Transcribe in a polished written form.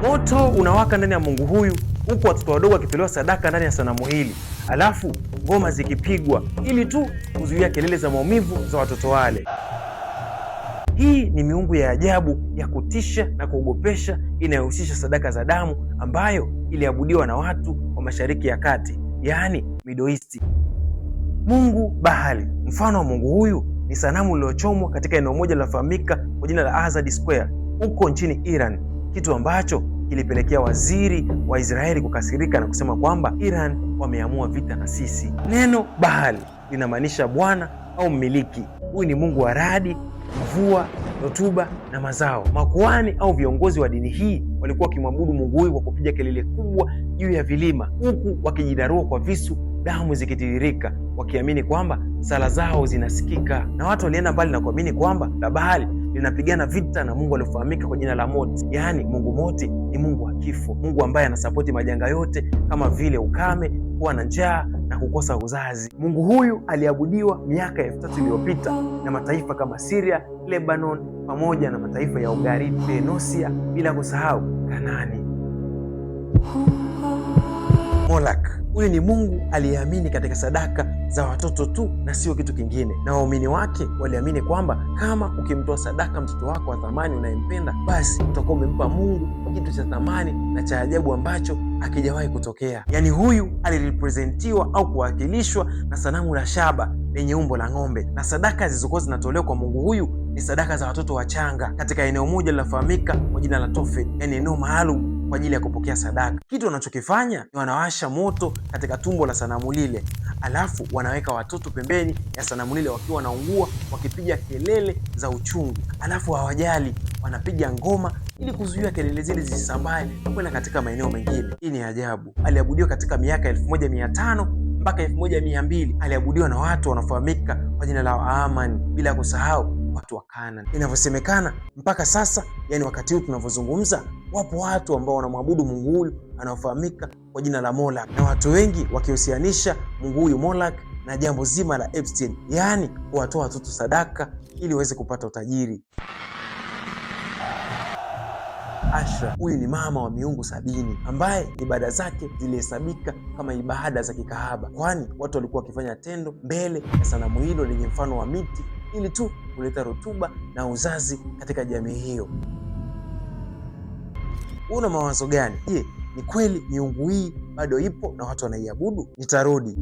Moto unawaka ndani ya mungu huyu, huku watoto wadogo wakitolewa sadaka ndani ya sanamu hili, alafu ngoma zikipigwa ili tu kuzuia kelele za maumivu za watoto wale. Hii ni miungu ya ajabu ya kutisha na kuogopesha inayohusisha sadaka za damu ambayo iliabudiwa na watu wa Mashariki ya Kati, yaani Middle East. Mungu Bahali. Mfano wa mungu huyu ni sanamu lililochomwa katika eneo moja linalofahamika kwa jina la Azadi Square huko nchini Iran, kitu ambacho kilipelekea waziri wa Israeli kukasirika na kusema kwamba Iran wameamua vita na sisi. Neno Bahali linamaanisha bwana au mmiliki. Huyu ni mungu wa radi, mvua, rutuba na mazao. Makuhani au viongozi wa dini hii walikuwa wakimwabudu mungu huyu kwa kupiga kelele kubwa juu ya vilima, huku wakijidarua kwa visu, damu zikitiririka, wakiamini kwamba sala zao zinasikika. Na watu walienda mbali na kuamini kwamba la Bahali linapigana vita na mungu aliofahamika kwa jina la Moti. Yaani mungu Moti ni mungu wa kifo, mungu ambaye anasapoti majanga yote kama vile ukame, kuwa na njaa na kukosa uzazi. Mungu huyu aliabudiwa miaka 3000 iliyopita na mataifa kama Syria, Lebanon pamoja na mataifa ya Ugarit, Enosia, bila kusahau Kanani. Molak huyu ni mungu aliyeamini katika sadaka za watoto tu na sio kitu kingine, na waumini wake waliamini kwamba kama ukimtoa sadaka mtoto wako wa thamani unayempenda, basi utakuwa umempa Mungu kitu cha thamani na cha ajabu ambacho hakijawahi kutokea. Yaani huyu alirepresentiwa au kuwakilishwa na sanamu la shaba lenye umbo la ng'ombe, na sadaka zilizokuwa zinatolewa kwa mungu huyu ni sadaka za watoto wachanga katika eneo moja linafahamika kwa jina la Tofet, yaani eneo maalum kwa ajili ya kupokea sadaka. Kitu wanachokifanya ni wanawasha moto katika tumbo la sanamu lile, alafu wanaweka watoto pembeni ya sanamu lile wakiwa wanaungua, wakipiga kelele za uchungu, alafu hawajali, wanapiga ngoma ili kuzuia kelele zile zisisambae kwenda katika maeneo mengine. Hii ni ajabu. Aliabudiwa katika miaka 1500 mpaka 1200. Aliabudiwa na watu wanaofahamika kwa jina la Waaman, bila kusahau watu wa Kanaan. Inavyosemekana mpaka sasa, yani wakati huu tunavyozungumza, wapo watu ambao wanamwabudu mungu huyu anaofahamika kwa jina la Molak, na watu wengi wakihusianisha mungu huyu Molak na jambo zima la Epstein, yaani kuwatoa watoto sadaka ili waweze kupata utajiri. Ashra, huyu ni mama wa miungu 70 ambaye ibada zake zilihesabika kama ibada za kikahaba, kwani watu walikuwa wakifanya tendo mbele ya sanamu hilo lenye mfano wa miti ili tu kuleta rutuba na uzazi katika jamii hiyo. Una mawazo gani? Je, ni kweli miungu hii bado ipo na watu wanaiabudu? Nitarudi.